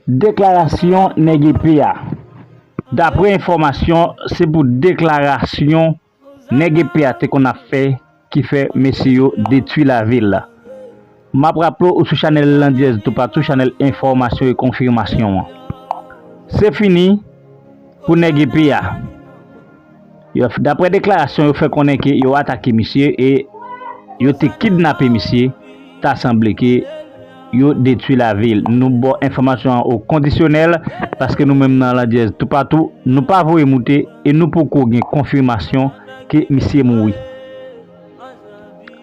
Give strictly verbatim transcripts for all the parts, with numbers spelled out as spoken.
Deklarasyon nèg epe a. Daprè enfòmasyon, se pou deklarasyon nèg epe a te konn ap fè ki fè mesye yo detwi lavi l. M ap raple w, ou sou chanèl Landyèz Toupatou, chanèl enfòmasyon e konfimasyon an. Se fini pou nèg epe a. Yo, daprè deklarasyon, yo fè konnen ke yo atake misye e yo te kidnape misye. Ta sanble ke yo detwi lavi l. Nou ba w enfòmasyon an o kondisyonèl, paske nou menm nan Landyèz Toupatou, nou pa voye moute e nou poko gen konfimasyon ke misye mouri.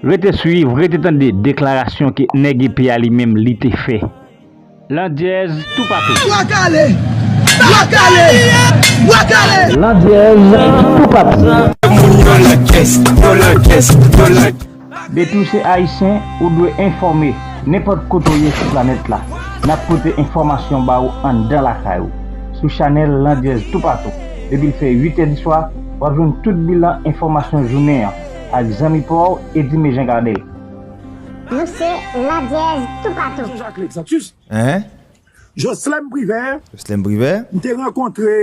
Rete swiv, rete tande deklarasyon ke nèg epe a li menm li te fè. Landyèz Toupatou. Bwa kale! Bwa kale! Bwa kale! Landyèz Toupatou. Moun nan Landyèz, nan Landyèz, nan Landyèz. Depi w se Ayisyen, ou dwe enfòme. Nenpòt kote w ye sou planèt la, n ap pote enfòmasyon ba ou anndan lakay ou, sou chanèl Landyèz Toupatou. Depi l fè uit è di swa, w ap jwenn tout bilan enfòmasyon jounen an ak zanmi pa w, Eddy Mejan Gardel. Nou se Landyèz Toupatou. Jean-Jacques Lexantus. Hein? Joslèm Privè. Joslèm Privè. M te rankontre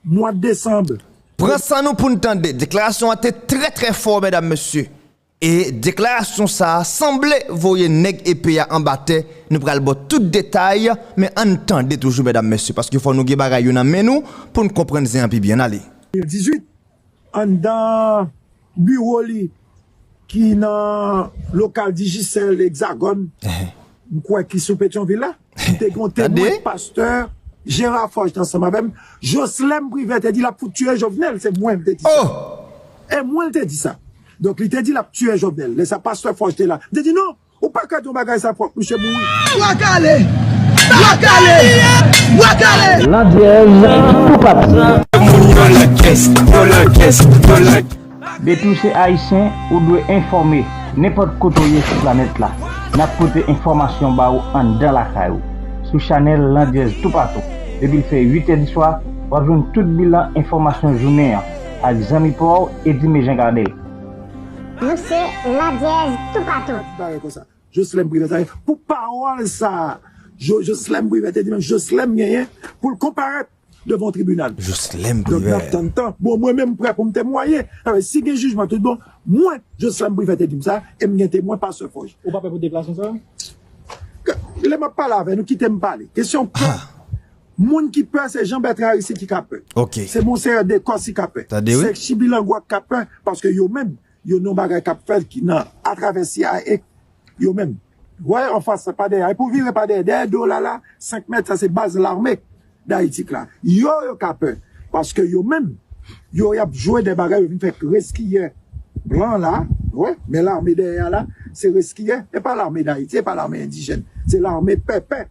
mwa desanm. Pran san nou pou n tande. Deklarasyon an te trè, trè fò, medam, mesye. E deklarasyon sa a sanble voye nèg epe a anba tè. Nou pral ba w tout detay, men ann tande toujou, medam, mesye, paske fò nou gen bagay yo nan men nou pou n konprann zen an pi byen. Ale. Dizwit, anndan biwo li ki nan lokal Digicel Hexagone, m kwè ki sou Petyonvil la, m te gen yon temwen, pastè Gérard Forge te ansanm avè m. Joslèm Privè te di l ap fout tiye Jovenel, se mwen l te di sa. E mwen l te di sa. Donk, li te di l ap tiye Jovenel. Lè sa, pastè Forge te la. M te di, "Non, ou pa ka di yon bagay sa, fòk misye mouri." Bwa kale! Bwa kale! Bwa kale! Landyèz Toupatou. Moun nan Landyèz, nan Landyèz, nan Landyèz. Depi w se Ayisyen, ou dwe enfòme. Nenpòt kote w ye sou planèt la, n ap pote enfòmasyon ba ou anndan lakay ou, sou chanèl Landyèz Toupatou. Depi l fè uit è di swa, w ap jwenn tout bilan enfòmasyon jounen an ak zanmi pa w, Eddy Mejan Gardel. Nou se Landyèz Toupatou. Bagay konsa. Joslèm Privè, sa, pou pawòl sa, Jo-, Joslèm Privè te di, menm Joslèm genyen pou l konparèt devan yon tribinal. Joslèm Privè. Donk, n ap tann tan. Bon, mwen menm, m prè pou m temwaye. Sa vle, si gen jijman, tout bon, mwen, Joslèm Privè te di m sa, e m gen temwen, pastè Forge. Ou pa pè pou deklarasyon sa? Lè m ap pale avè nou, kite m pale. Kesyon pè. Moun ki pè, se Jean Bertrand Aristide ki ka pè. Se Monseyè Decos ki ka pè. Se Chibilangwa ki ka pè, paske yo menm, yo nan bagay k ap fèt ki nan, atravè C I A, yo menm. Wè, anfas, pa dèyè. E pou vire pa dèyè, dèyè do la la, senk mèt, sa se baz lame dayiti la. Yo, yo ka pè. Paske yo menm, yo y ap jwe de bagay, yo vin fè reskiyè blan la, wè, men lame dèyè a la, se reskiyè, e pa lame dayiti, e pa lame endijèn, se lame pèpè.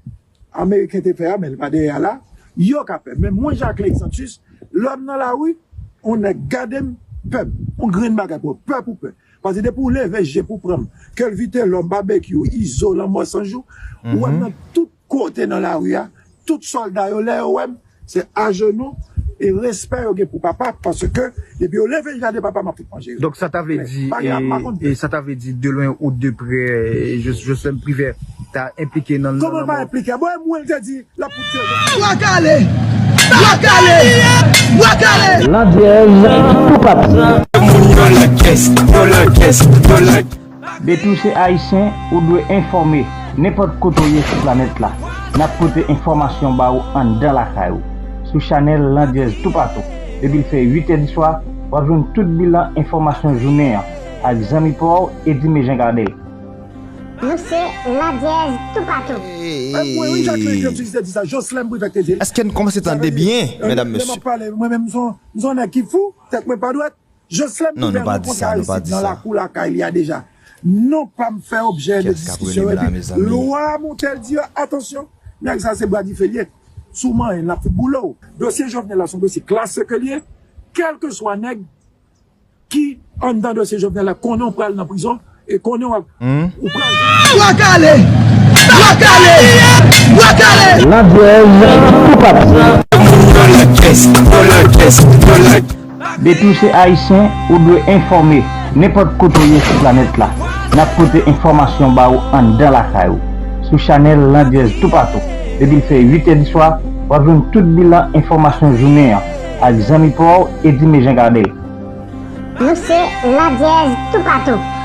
Ameriken te fè a, men li pa dèyè a la, yo ka pè. Men mwen, Jacques Lexantus, lè m nan lari, yon nèg gade m, pè m, yon grenn bagay pou pè pou pè. Paske depi w leve je pou pran m, ke l Vitelòm, Babekyou, Izo, Lanmò San Jou, ou wè m nan tout kote nan lari a, tout sòlda yo, lè yo wè m, se ajenou e respè yo gen pou papa, paske depi yo leve je gade papa, m ap fout manje yo. Donk, sa ta vle di, e, e sa ta vle di, de lwen ou de prè, e, Jos-, Joslèm Privè ta enplike nan, nan, kòman l pa enplike? Bon, e mwen l te di, l ap fout tiye. Bwa kale! Bwa kale! Bwa kale! Landyèz Toupatou. Moun nan Landyèz, nan Landyèz, nan Landyèz. Depi w se Ayisyen, ou dwe enfòme. Nenpòt kote w ye sou planèt la, n ap pote enfòmasyon ba ou anndan lakay ou, sou chanèl Landyèz Toupatou. Depi l fè uit è di swa, w ap jwenn tout bilan enfòmasyon jounen an ak zanmi pa w, Eddy Mejan Gardel. Nou se Landyèz Toupatou. E mwen, wi, Jacques Lexantus te di sa, Joslèm Privè te di l. Èske n kòmanse tande byen, medam, mesye? Lè m ap pale, mwen menm, m se yon, m se yon nèg ki fou, tèt mwen pa dwèt. Joslèm Privè rankontre Aristide nan lakou lakay li a deja. Non pa m fè objè de diskisyon epi lwa Montel di yo, atansyon, nèg sa se bra dife l ye. Si w manyen l, l ap fout boule w. Dosye Jovenel la se yon dosye klase ke l ye. Kèlkeswa nèg ki anndan dosye Jovenel la konnen w pral nan prizon e konnen w ap, ou pral. Bwa kale! Bwa kale! Bwa kale! Landyèz Toupatou. Moun nan Landyèz, nan Landyèz, nan Landyèz. Depi w se Ayisyen, ou dwe enfòme. Nenpòt kote w ye sou planèt la, n ap pote enfòmasyon ba ou anndan lakay ou, sou chanèl Landyèz Toupatou. depi l fè uit è di swa, w ap jwenn tout bilan enfòmasyon jounen an ak zanmi pa w Edime Jean Gardel. Nou se Ladyèz toupatou.